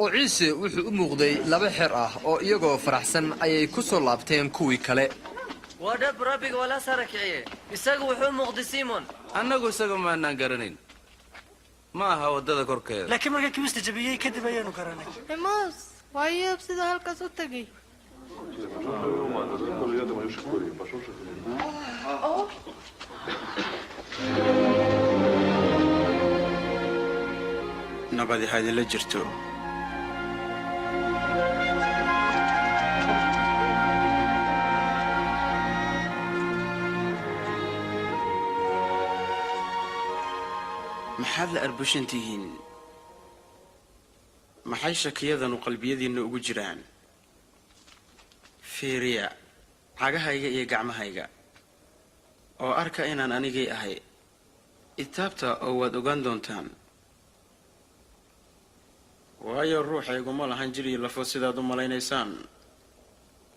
Oo Ciise wuxuu u muuqday laba xer ah, oo iyagoo faraxsan ayay ku soo laabteen kuwii kale. Waa dhab, Rabbiga waa la sara kiciye. Isagu wuxuu muuqday Simon. Annagu isaga maanaan garanayn. Ma aha waddada korkeeda. Laakiin markii kibista jabiyey kadib ayaanu garanay. Emos, waa yaab siduu halkaas u tegay. Nabadi ha idinla jirto. Maxaad la arbushan tihiin? Maxay shakiyadanu qalbiyadiinna ugu jiraan? Fiiriya cagahayga iyo gacmahayga oo arka inaan anigii ahay. Itaabta oo waad ogaan doontaan, waayo, ruuxaygu ma lahan jir iyo lafo sidaad u malaynaysaan.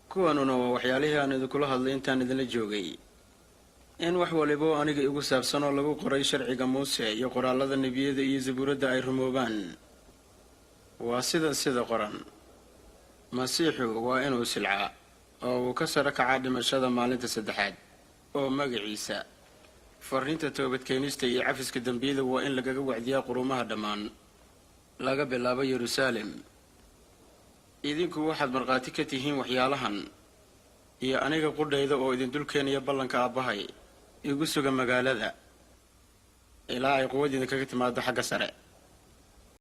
Kuwanuna waa waxyaalihii aan idinkula hadlay intaan idinla joogay, in wax waliba oo aniga igu saabsan oo lagu qoray sharciga Muuse iyo qoraallada nebiyada iyo Zabuuradda ay rumoobaan. Waa sida qoran: Masiixu waa inuu silcaa oo uu ka sara kacaa dhimashada maalinta saddexaad, oo magaciisa farriinta toobadkeenista iyo cafiska dembiyada waa in lagaga wacdiyaa quruumaha dhammaan, laga bilaabo Yeruusaalem. Idinku waxaad markhaati ka tihiin waxyaalahan, iyo aniga qudhayda oo idin dul keenaya ballanka Aabbahay. Igu suga magaalada ilaa ay quwad idinkaga timaado xagga sare.